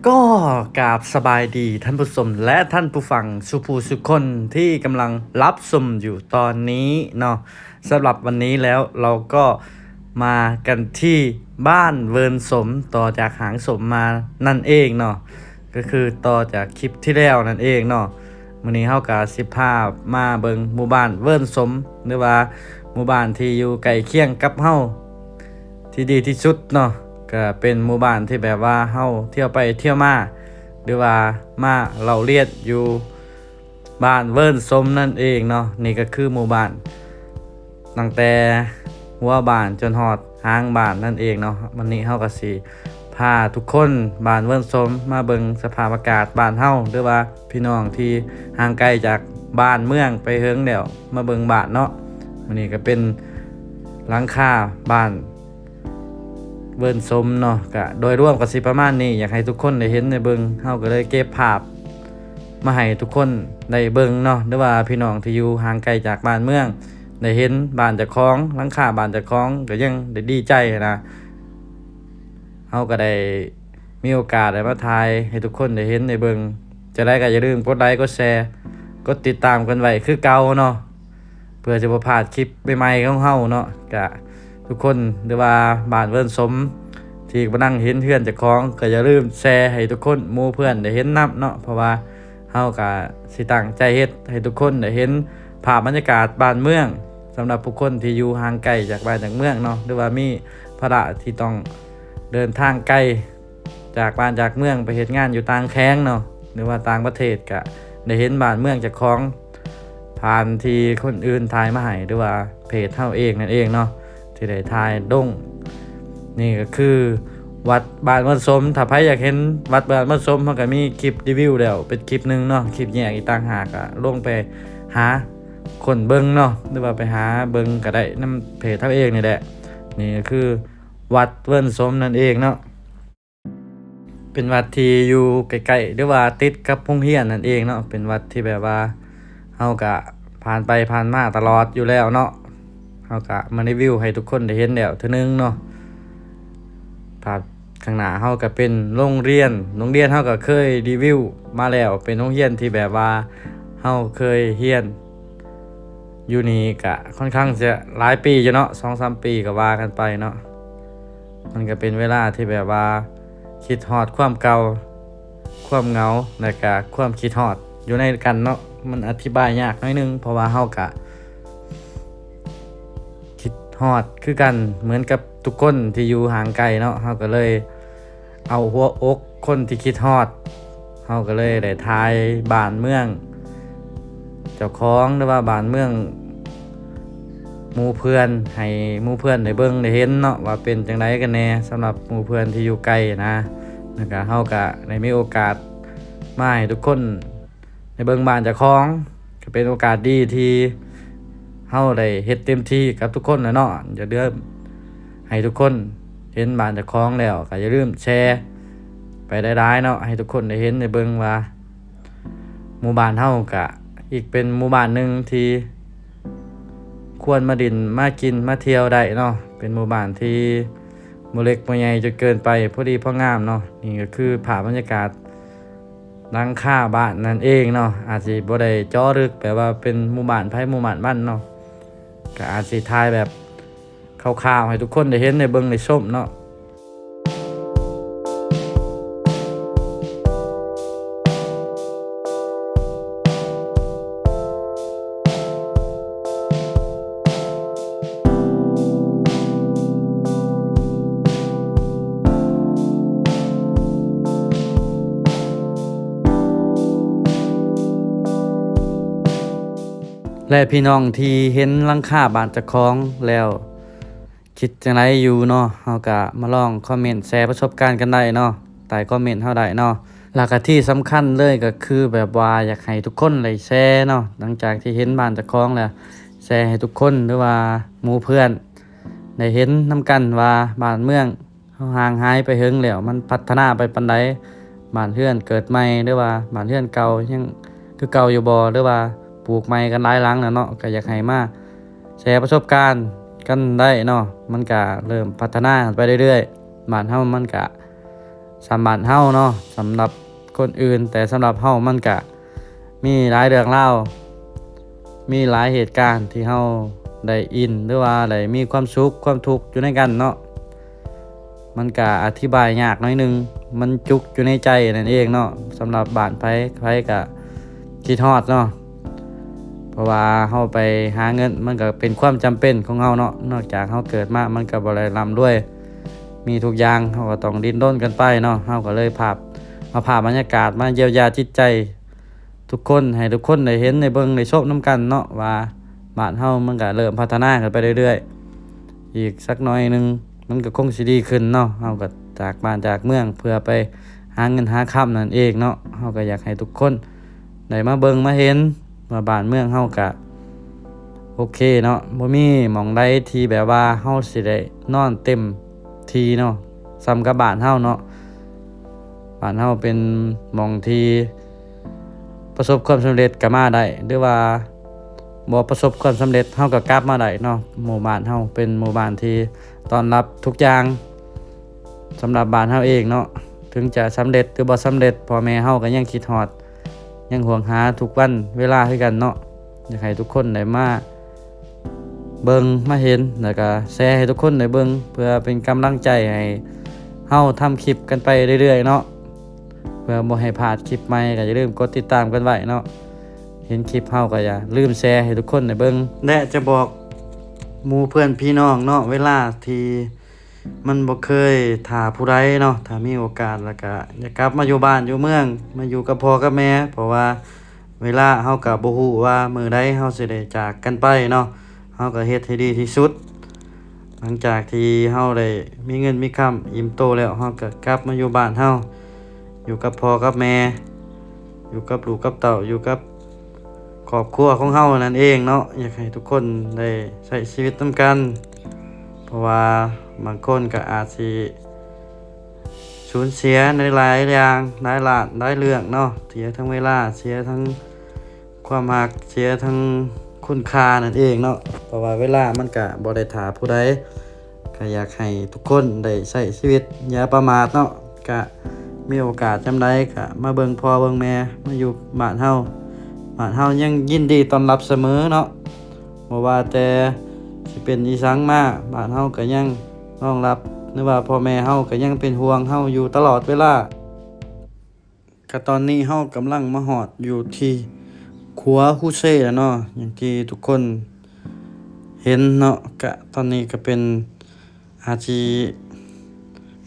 ກໍກາບສະບາຍດີທ່ານຜູ້ຊົມ ແລະ ທ່ານຜູ້ຟັງສູ່ຜູ້ສູ່ຄົນທີ່ກຳລັງຮັບຊົມຢູ່ຕອນນີ້ເນາະ. ສຳລັບວັນນີ້ແລ້ວ ເຮົາກໍມາກັນທີ່ບ້ານເວີນສົມ ຕໍ່ຈາກຫາງສົມມານັ້ນເອງເນາະ, ກໍຄືຕໍ່ຈາກຄລິບທີ່ແລ້ວນັ້ນເອງເນາະ. ມື້ນີ້ເຮົາກໍຊິພາມາເບິ່ງໝູ່ບ້ານເວີນສົມ ຫຼືວ່າໝູ່ບ້ານທີ່ຢູ່ໃກ້ຄຽງກັບເຮົາ ທີ່ດີທີ່ສຸດເນາະ, ກະເປັນໝູ່ບ້ານທີ່ແບບວ່າເຮົາທ່ຽວໄປທ່ຽວມາ ຫຼືວ່າມາເລາະລຽນຢູ່ບ້ານເວີນສົມນັ້ນເອງເນາະ. ນີ້ກໍຄືໝູ່ບ້ານຕັ້ງແຕ່ຫົວບ້ານຈົນຮອດຫາງບ້ານນັ້ນເອງເນາະ. ວັນນີ້ເຮົາກໍຊິພາທຸກຄົນບ້ານເວີນສົມມາເບິ່ງສະພາບອາກາດບ້ານເຮົາ ຫຼືວ່າ ພີ່ນ້ອງທີ່ຫ່າງໄກຈາກບ້ານເມືອງໄປເຫິງແລ້ວ ມາເບິ່ງບ້ານເນາະ. ມື້ນີ້ກໍເປັນຫຼັງຄາບ້ານເວີນສົມເນາະ, ກະໂດຍລວມກໍຊິປະມານນີ້. ຢາກໃຫ້ທຸກຄົນໄດ້ເຫັນໄດ້ເບິ່ງ, ເຮົາກໍເລີຍເກັບພາບມາໃຫ້ທຸກຄົນໄດ້ເບິ່ງເນາະ, ຫຼືວ່າພີ່ນ້ອງທີ່ຢູ່ຫ່າງໄກຈາກບ້ານເມືອງໄດ້ເຫັນບ້ານເຈົ້າຂອງ, ຫຼັງຄາບ້ານເຈົ້າຂອງກໍຍັງໄດ້ດີໃຈນະ. ເຮົາກໍໄດ້ມີໂອກາດໄດ້ມາຖ່າຍໃຫ້ທຸກຄົນໄດ້ເຫັນໄດ້ເບິ່ງ. ຈັ່ງໃດກໍຢ່າລືມກົດໄລ ກົດແຊ ກົດຕິດຕາມກັນໄວ້ຄືເກົ່າເນາະ, ເພື່ອຈະບໍ່ພາດຄລິບໃໝ່ໆຂອງເຮົາເນາະ. ກະທຸກຄົນ ຫຼືວ່າບ້ານເວີນສົມທີ່ກຳລັງເຫັນເຮືອນເຈົ້າຂອງ ກໍຢ່າລືມແຊໃຫ້ທຸກຄົນ ໝູ່ເພື່ອນໄດ້ເຫັນນຳເນາະ, ເພາະວ່າ ເຮົາກະຊິຕັ້ງໃຈເຮັດໃຫ້ທຸກຄົນໄດ້ເຫັນພາບບັນຍາກາດບ້ານເມືອງ ສຳລັບຜູ້ຄົນທີ່ຢູ່ຫ່າງໄກຈາກບ້ານຈາກເມືອງເນາະ, ຫຼືວ່າມີພາລະທີ່ຕ້ອງເດີນທາງໄກຈາກບ້ານຈາກເມືອງໄປເຮັດງານຢູ່ຕ່າງແຂວງເນາະ ຫຼືວ່າຕ່າງປະເທດ, ກະໄດ້ເຫັນບ້ານເມືອງເຈົ້າຂອງຜ່ານທີ່ຄົນອື່ນຖ່າຍມາໃຫ້ ຫຼືວ່າເພຈເຮົາເອງນັ້ນເອງເນາະ ທີ່ໄດ້ຖ່າຍລົງ. ນີ້ກໍຄືວັດບ້ານເວີນສົມ. ຖ້າໃຜຢາກເຫັນວັດບ້ານເວີນສົມ ເຮົາກໍມີຄລິບຣີວິວແລ້ວເປັນຄລິບໜຶ່ງເນາະ, ຄລິບແຍກອີກຕ່າງຫາກ, ກໍລົງໄປຫາຄົ້ນເບິ່ງເນາະ ຫຼືວ່າໄປຫາເບິ່ງກໍໄດ້ນຳເພຈເຮົາເອງນີ້ແຫຼະ. ນີ້ກໍຄືວັດເວີນສົມນັ້ນເອງເນາະ. ເປັນວັດທີ່ຢູ່ໃກ້ໆ ຫຼືວ່າຕິດກັບໂຮງຮຽນນັ້ນເອງເນາະ, ເປັນວັດທີ່ແບບວ່າເຮົາກະຜ່ານໄປຜ່ານມາຕະຫຼອດຢູ່ແລ້ວເນາະ, ເຮົາກະມາຣີວິວໃຫ້ທຸກຄົນໄດ້ເຫັນແລ້ວເທື່ອໜຶ່ງເນາະ. ພາບຂ້າງໜ້າເຮົາກະເປັນໂຮງຮຽນ, ໂຮງຮຽນເຮົາກະເຄີຍຣີວິວມາແລ້ວ, ເປັນໂຮງຮຽນທີ່ແບບວ່າເຮົາເຄີຍຮຽນຢູ່ນີ້ກະຄ່ອນຂ້າງຈະຫຼາຍປີຢູ່ເນາະ, ສອງສາມປີກໍວ່າກັນໄປເນາະ. ມັນກໍເປັນເວລາທີ່ແບບວ່າຄິດຮອດຄວາມເກົ່າ, ຄວາມເຫງົາ ແລະກະຄວາມຄິດຮອດຢູ່ໃນກັນເນາະ, ມັນອະທິບາຍຍາກໜ້ອຍໜຶ່ງ ເພາະວ່າເຮົາກະຄິດຮອດຄືກັນ ເໝືອນກັບທຸກຄົນທີ່ຢູ່ຫ່າງໄກເນາະ. ເຮົາກໍເລີຍເອົາຫົວອົກຄົນທີ່ຄິດຮອດ ເຮົາກໍເລີຍໄດ້ຖ່າຍບ້ານເມືອງເຈົ້າຂອງ ຫຼືວ່າບ້ານເມືອງໝູ່ເພື່ອນ ໃຫ້ໝູ່ເພື່ອນໄດ້ເບິ່ງໄດ້ເຫັນເນາະ ວ່າເປັນຈັ່ງໃດກັນແດ່ ສຳລັບໝູ່ເພື່ອນທີ່ຢູ່ໄກນະ. ແລ້ວກະເຮົາກະໄດ້ມີໂອກາດມາໃຫ້ທຸກຄົນໄດ້ເບິ່ງບ້ານເຈົ້າຂອງ ກໍເປັນໂອກາດດີທີ່ເຮົາໄດ້ເຮັດເຕັມທີ່ກັບທຸກຄົນແຫຼະເນາະ. ຢ່າລືມ ໃຫ້ທຸກຄົນເຫັນບ້ານເຈົ້າຂອງແລ້ວ ກໍຢ່າລືມແຊໄປຫຼາຍໆເນາະ ໃຫ້ທຸກຄົນໄດ້ເຫັນໄດ້ເບິ່ງວ່າ ໝູ່ບ້ານເຮົາກະອີກເປັນໝູ່ບ້ານໜຶ່ງທີ່ຄວນມາຫຼິ້ນມາກິນມາທ່ຽວໄດ້ເນາະ, ເປັນໝູ່ບ້ານທີ່ບໍ່ເລັກບໍ່ໃຫຍ່ຈົນເກີນໄປ ພໍດີພໍງາມເນາະ. ນີ້ກໍຄືພາບບັນຍາກາດຫຼັງຄາບ້ານນັ້ນເອງເນາະ, ອາດຊິບໍ່ໄດ້ເຈາະເລິກແບບວ່າເປັນໝູ່ບ້ານໃຜໝູ່ບ້ານມັນເນາະ, ກໍອາດຊິຖ່າຍແບບ ຄ່າວໆໃຫ້ທຸກຄົນໄດ້ເຫັນໄດ້ເບິ່ງໄດ້ຊົມເນາະ. ແລະ ພີ່ນ້ອງທີ່ເຫັນຫຼັງຄາບ້ານເຈົ້າຂອງແລ້ວ ຄິດຈັ່ງໃດຢູ່ເນາະ? ເຮົາກະມາລອງຄອມເມັນແຊປະສົບການກັນໄດ້ເນາະ ໃຕ້ຄອມເມັນເຮົາໄດ້ເນາະ. ແລ້ວກະທີ່ສຳຄັນເລີຍກໍຄືແບບວ່າຢາກໃຫ້ທຸກຄົນໄດ້ແຊເນາະ, ຫຼັງຈາກທີ່ເຫັນບ້ານເຈົ້າຂອງແລ້ວ ແຊໃຫ້ທຸກຄົນ ຫຼືວ່າໝູ່ເພື່ອນໄດ້ເຫັນນຳກັນວ່າບ້ານເມືອງ ເຮົາຫ່າງຫາຍໄປເຫິງແລ້ວ ມັນພັດທະນາໄປປານໃດ? ບ້ານເຮືອນເກີດໃໝ່ ຫຼືວ່າບ້ານເຮືອນເກົ່າຍັງຄືເກົ່າຢູ່ບໍ່? ຫຼືວ່າປູກໃໝ່ກັນຫຼາຍຫຼັງແລ້ວເນາະ? ກໍຢາກໃຫ້ມາແຊປະສົບການກັນໄດ້ເນາະ, ມັນກະເລີ່ມພັດທະນາໄປເລື້ອຍໆ, ບ້ານເຮົາມັນກະ ສຳລັບເຮົາເນາະ ສຳລັບຄົນອື່ນ ແຕ່ສຳລັບເຮົາມັນກະມີຫຼາຍເລື່ອງລາວ ມີຫຼາຍເຫດການທີ່ເຮົາໄດ້ອິນ ຫຼືວ່າໄດ້ມີຄວາມສຸກຄວາມທຸກຢູ່ໃນກັນເນາະ. ມັນກະອະທິບາຍຍາກໜ້ອຍໜຶ່ງ ມັນຈຸກຢູ່ໃນໃຈນັ້ນເອງເນາະ. ສຳລັບບ້ານໃຜ ໃຜກະຄິດຮອດເນາະ ເພາະວ່າເຮົາໄປຫາເງິນ ມັນກະເປັນຄວາມຈຳເປັນຂອງເຮົາເນາະ. ນອກຈາກເຮົາເກີດມາ ມັນກະບໍ່ໄດ້ລ່ຳລວຍ ມີທຸກຢ່າງ ເຮົາກໍຕ້ອງດີ້ນລົນກັນໄປເນາະ. ເຮົາກໍເລີຍພາບ ເອົາພາບບັນຍາກາດມາຢຽວຢາຈິດໃຈທຸກຄົນ ໃຫ້ທຸກຄົນໄດ້ເຫັນ ໄດ້ເບິ່ງ ໄດ້ຊົມນຳກັນເນາະ ວ່າບ້ານເຮົາມັນກໍເລີ່ມພັດທະນາຂຶ້ນໄປເລື້ອຍໆ ອີກສັກໜ້ອຍໜຶ່ງມັນກໍຄົງຊິດີຂຶ້ນເນາະ. ເຮົາກໍຈາກບ້ານຈາກເມືອງ ເພື່ອໄປຫາເງິນຫາຄຳນັ້ນເອງເນາະ. ເຮົາກໍຢາກໃຫ້ທຸກຄົນໄດ້ມາເບິ່ງມາເຫັນວ່າບ້ານເມືອງເຮົາກະ ໂອເຄເນາະ ບໍ່ມີໝ່ອງໃດທີ່ແບບວ່າເຮົາຊິໄດ້ນອນເຕັມທີ່ເນາະ ສ່ຳກັບບ້ານເຮົາເນາະ. ບ້ານເຮົາເປັນໝ່ອງທີ່ປະສົບຄວາມສຳເລັດກໍມາໄດ້ ຫຼືວ່າບໍ່ປະສົບຄວາມສຳເລັດເຮົາກໍກັບມາໄດ້ເນາະ. ໝູ່ບ້ານເຮົາເປັນໝູ່ບ້ານທີ່ຕ້ອນຮັບທຸກຢ່າງ ສຳລັບບ້ານເຮົາເອງເນາະ. ເຖິງຈະສຳເລັດ ຫຼືບໍ່ສຳເລັດ ພໍ່ແມ່ເຮົາກໍຍັງຄິດຮອດ ຍັງຫ່ວງຫາທຸກວັນເວລາຄືກັນເນາະ. ຢາກໃຫ້ທຸກຄົນໄດ້ມາເບິ່ງມາເຫັນ ແລ້ວກໍແຊໃຫ້ທຸກຄົນໄດ້ເບິ່ງ ເພື່ອເປັນກຳລັງໃຈໃຫ້ເຮົາທຳຄລິບກັນໄປເລື້ອຍໆເນາະ. ເພື່ອບໍ່ໃຫ້ພາດຄລິບໃໝ່ ກໍຢ່າລືມກົດຕິດຕາມກັນໄວ້ເນາະ. ເຫັນຄລິບເຮົາກໍຢ່າລືມແຊໃຫ້ທຸກຄົນໄດ້ເບິ່ງ ແລະ ຈະບອກໝູ່ເພື່ອນພີ່ນ້ອງເນາະ ເວລາທີ່ ມັນບໍ່ເຄີຍຖ້າຜູ້ໃດເນາະ. ຖ້າມີໂອກາດແລ້ວກະຢາກກັບມາຢູ່ບ້ານຢູ່ເມືອງ ມາຢູ່ກັບພໍ່ກັບແມ່ ເພາະວ່າເວລາເຮົາກະບໍ່ຮູ້ວ່າມື້ໃດເຮົາຊິໄດ້ຈາກກັນໄປເນາະ. ເຮົາກະເຮັດໃຫ້ດີທີ່ສຸດ ຫຼັງຈາກທີ່ເຮົາໄດ້ມີເງິນມີຄຳອີ່ມໂຕແລ້ວ ເຮົາກະກັບມາຢູ່ບ້ານເຮົາ ຢູ່ກັບພໍ່ກັບແມ່ ຢູ່ກັບລູກກັບເຕົ້າ ຢູ່ກັບຄອບຄົວຂອງເຮົານັ້ນເອງເນາະ. ຢາກໃຫ້ທຸກຄົນໄດ້ໃຊ້ຊີວິດນຳກັນ ເພາະວ່າບາງຄົນກໍອາດຊິສູນເສຍໃນຫຼາຍຢ່າງ ຫຼາຍດ້ານ ຫຼາຍເລື່ອງເນາະ ເສຍທັງເວລາ ເສຍທັງຄວາມຮັກ ເສຍທັງຄຸນຄ່ານັ້ນເອງເນາະ. ເພາະວ່າເວລາມັນກະບໍ່ໄດ້ຖ້າຜູ້ໃດ ກໍຢາກໃຫ້ທຸກຄົນໄດ້ໃຊ້ຊີວິດຢ່າປະໝາດເນາະ. ກະມີໂອກາດຍາມໃດກະມາເບິ່ງພໍ່ເບິ່ງແມ່ ມາຢູ່ບ້ານເຮົາ ບ້ານເຮົາຍັງຍິນດີຕ້ອນຮັບສະເໝີເນາະ. ບໍ່ວ່າແຕ່ຊິເປັນອີ່ສັງມາ ບ້ານເຮົາກໍຍັງຮອງຮັບ ຫຼືວ່າພໍ່ແມ່ເຮົາກໍຍັງເປັນຫ່ວງເຮົາຢູ່ຕະຫຼອດເວລາ. ກະຕອນນີ້ເຮົາກຳລັງມາຮອດຢູ່ທີ່ຂົວຮູເຊແລ້ວເນາະ ຢ່າງທີ່ທຸກຄົນເຫັນເນາະ. ກະຕອນນີ້ກະເປັນ ອາດຊິ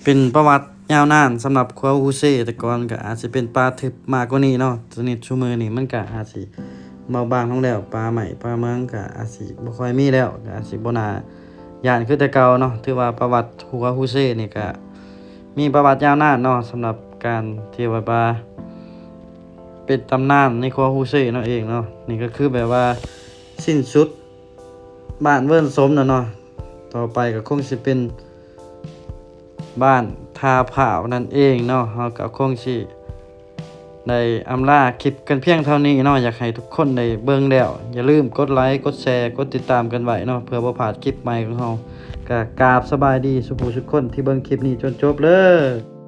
ເປັນປະຫວັດຍາວນານສຳລັບຂົວຮູເຊ. ແຕ່ກ່ອນກະອາດຊິເປັນປ່າທຶບມາກກວ່ານີ້ເນາະ. ຊະນິດຊຸມື້ນີ້ມັນກະອາດຊິເບົາບາງລົງແລ້ວ ປ່າໄມ້ປ່າເໝືອງກະອາດຊິບໍ່ຄ່ອຍມີແລ້ວ ກະອາດຊິບໍ່ໜ້າຢ້ານຄືແຕ່ເກົ່າເນາະ. ຖືວ່າປະຫວັດຂົວຮູເຊນີ້ກະມີປະຫວັດຍາວນານເນາະ ສຳລັບການທີ່ວ່າ ເປັນຕຳນານໃນຂົວຮູເຊເນາະເອງເນາະ. ນີ້ກໍຄືແບບວ່າສິ້ນສຸດບ້ານເວີນສົມແລ້ວເນາະ. ຕໍ່ໄປກໍຄົງຊິເປັນບ້ານທ່າພ້າວນັ້ນເອງເນາະ. ເຮົາກໍຄົງຊິໄດ້ອຳລາຄລິບກັນພຽງເທົ່ານີ້ເນາະ. ຢາກໃຫ້ທຸກຄົນໄດ້ເບິ່ງແລ້ວ ຢ່າລືມກົດໄລ ກົດແຊ ກົດຕິດຕາມກັນໄວ້ເນາະ ເພື່ອບໍ່ພາດຄລິບໃໝ່ຂອງເຮົາ. ກໍກາບສະບາຍດີສູ່ຜູ້ສູ່ຄົນທີ່ເບິ່ງຄລິບນີ້ຈົນຈົບເລີຍ.